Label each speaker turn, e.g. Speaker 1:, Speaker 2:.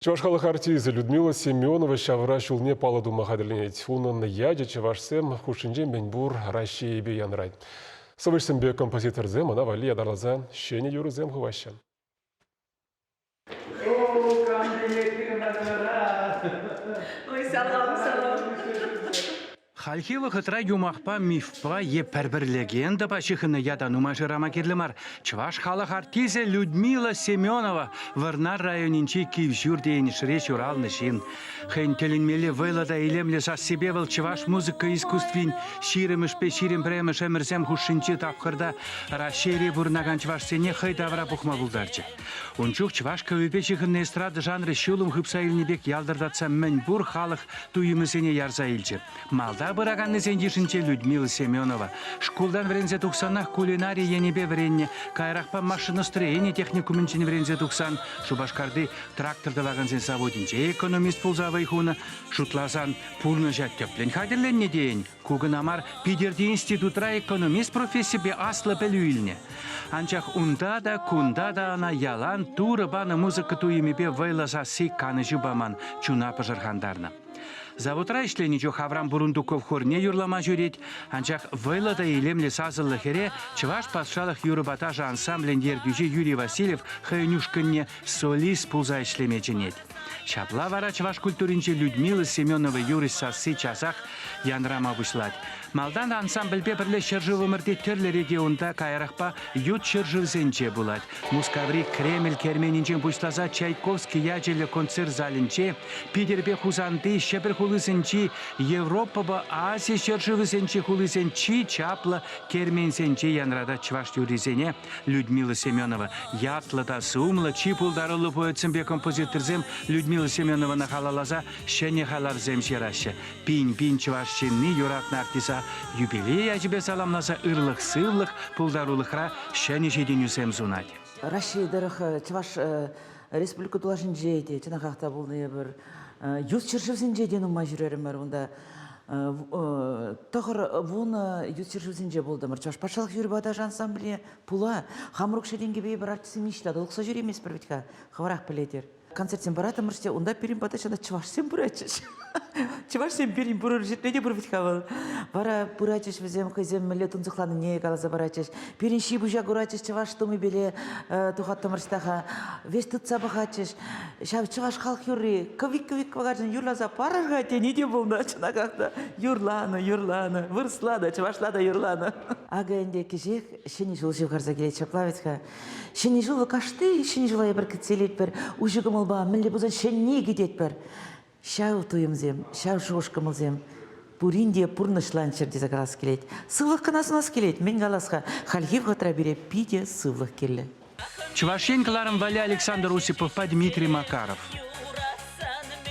Speaker 1: Чӑваш халӑх артисчӗ Людмила Семенова ҫавра ҫулне паллӑ тума хатӗрленет. Унӑн ячӗ чӑвашсем хушшинче мӗнпур Раҫҫейӗпе янӑрать. Сӑвӑҫсемпе композиторсем ӑна валли ятарласа ҫӗнӗ юрӑсем хываҫҫӗ.
Speaker 2: Ой, салам, салам.
Speaker 3: Хальхи вӑхӑтра юмахпа, мифпа е пӗр-пӗр легендӑпа ҫыхӑннӑ ята нумай шырама кирлӗ мар. Чӑваш халӑх артисчӗ Людмила Семенова Вӑрнар районӗнчи Кивҫурт Енӗшре ҫуралнӑ ҫын. Хӑйӗн тӗлӗнмелле вӑйлӑ та илемлӗ сассипе вӑл чӑваш музыка искусствин ҫирӗмӗшпе 21-мӗш ӗмӗрсем хушшинчи тапхӑрта Раҫҫейре пурӑнакан чӑвашсене хӑй тавра пухма пултарчӗ. Ун чух чӑваш кӗввипе ҫыхӑннӑ эстрада жанрӗ ҫулӑм хыпса илнӗ пек ялтӑртатса мӗнпур халӑх туйӑмӗсене ярса илчӗ. Малта пыраканнисен йышӗнче Людмила Семенова. Шкултан вӗренсе тухсанах кулинари енӗпе вӗреннӗ, каярахпа машиностроени техникумӗнчен вӗренсе тухсан Шупашкарти трактор тӑвакансен заводӗнче экономист пулса вӑй хунӑ. Шутласан, пурнӑҫа тӗплӗн хатӗрленнӗ тейӗн. Ку кӑна мар, Питӗрти институтра экономист профессипе аслӑ пӗлӳ илнӗ. Анчах унта та, кунта та ӑна ялан Турӑ панӑ музыка туйӑмӗпе вӑйлӑ сасси канӑҫу паман, чуна пӑшӑрхантарнӑ. Заводра ӗҫленӗ чух Аврам Бурундуков хорне юрлама ҫӳрет, анчах вӑйлӑ та илемлӗ сасӑллӑ хӗре Чӑваш патшалӑх юрӑпа ташӑ ансамблӗн ертӳҫи Юрий Васильев хӑйӗн ушкӑнне солист пулса ӗҫлеме чӗнет. Ҫапла вара чӑваш культуринче Людмила Семенова юрӑҫ сасси часах янрама пуҫлать. Малтан ансамбльпе пӗрле ҫӗршывӑмӑрти тӗрлӗ регионта, каярахпа ют ҫӗршывсенче пулать. Мускаври Кремль керменӗнчен пуҫласа Чайковский ячӗллӗ концерт залӗнче, Питӗрпе Хусанти, Ҫӗпӗр хулисенчи, Европӑпа Ази ҫӗршывӗсенчи хулисен чи чаплӑ керменсенче янратать чӑваш юррисене Людмила Семенова. Ятлӑ та сумлӑ, чи пултаруллӑ поэтсемпе композиторсем Людмила Семенована халалласа ҫӗнӗ халавсем ҫыраҫҫӗ. Пин-пин чӑваш ҫынни юратнӑ артиста юбилей ячӗпе саламласа ырлӑх-сывлӑх, пултарулӑхра ҫӗнӗ ҫитӗнӳсем сунать.
Speaker 4: Раҫҫей тӑрӑх Чӑваш Республика тулашӗнче те чӑнахах та пулнӑ эпир. Ют ҫӗршывсенче те нумай ҫӳрерӗмӗр унта. 90 ют ҫӗршывсенче пултӑмӑр. Чӑваш патшалӑх юрӑпа ташӑ ансамбле пула хамӑр укҫа-тенкӗпе эпир артистсем ниҫта та тухса ҫӳреместпӗр вӗт-ха, хӑвӑрах пӗлетӗр. Концертсем паратӑмӑр-ҫке, унта пирӗн пата ҫавна чӑвашсем пыратчӗҫ. Чӑвашсем пирӗн пур ҫӗрте те пур вӗт-ха вӑл. Вара пыратчӗҫ вӗсем хӑйсем мӗнле тунсӑхланине каласа паратчӗҫ. Пирӗн ҫи-пуҫа куратчӗҫ чӑваш тумӗпеле тухаттӑмӑр-ҫке-ха. Веҫ тытса пӑхатчӗҫ. Ҫав чӑваш халӑх юрри кӑвик-кӑвик кӑвакарчӑн юрласа парӑр-ха тени те пулнӑ чӑнахах та. Юрланӑ, юрланӑ, вырӑсла та, чӑвашла та юрланӑ. Акӑ ӗнтӗ кӗҫех Ҫӗнӗ ҫул ҫывхарса килет ҫапла вӗт-ха. Ҫӗнӗ ҫул кашни ҫӗнӗ ҫула эпир кӗтсе илетпӗр, уҫӑ кӑмӑлпа мӗнле пулсан ҫӗнни кӗтетпӗр. Ҫав туйӑмсем, ҫав шухӑш-кӑмӑлсем пурин те пурнӑҫланччӑр тесе калас килет. Сывлӑх кӑна сунас килет. Мӗн калас-ха, хальхи вӑхӑтра пире питӗ сывлӑх кирлӗ.
Speaker 3: Чӑваш Ен кӑларӑм валли Александр Осиповпа Дмитрий Макаров.